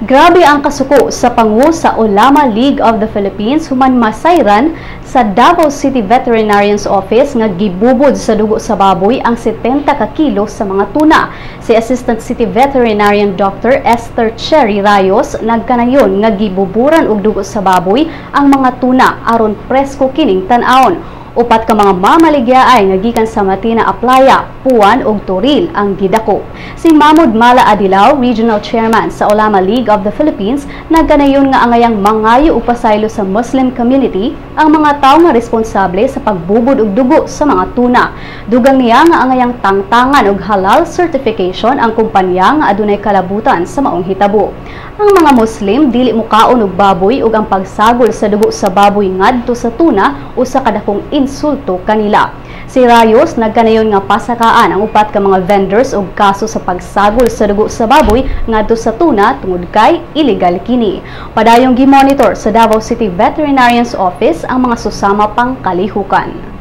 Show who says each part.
Speaker 1: Grabe ang kasuko sa pangu sa Ulama League of the Philippines human masayran sa Davao City Veterinarian's Office nga gibubod sa dugo sa baboy ang 70 ka kilo sa mga tuna. Si Assistant City Veterinarian Dr. Esther Cherry Rayos nagkanayon nga gibuburan og dugo sa baboy ang mga tuna aron presko kining tan-awon. Upat ka mga mamaligyaay nga gikan sa Matina Aplaya, Puan ug Toril ang gidako. Si Mahmud Mala Adilao, Regional Chairman sa Ulama League of the Philippines, nagkanayon nga angayang mangayo og pasaylo sa Muslim community ang mga tawo nga responsable sa pagbubod og dugo sa mga tuna. Dugang niya nga angayang tangtangan og halal certification ang kumpanya nga adunay kalabutan sa maong hitabo. Ang mga Muslim dili mukaon og baboy ug ang pagsagol sa dugo sa baboy ngadto sa tuna usa ka dakong insulto kanila. Si Rayos nagkanayon nga pasakaan ang upat ka mga vendors og kaso sa pagsagol sa dugo sa baboy ngadto sa tuna tungod kay illegal kini. Padayong gi-monitor sa Davao City Veterinarian's Office ang mga susama pang kalihukan.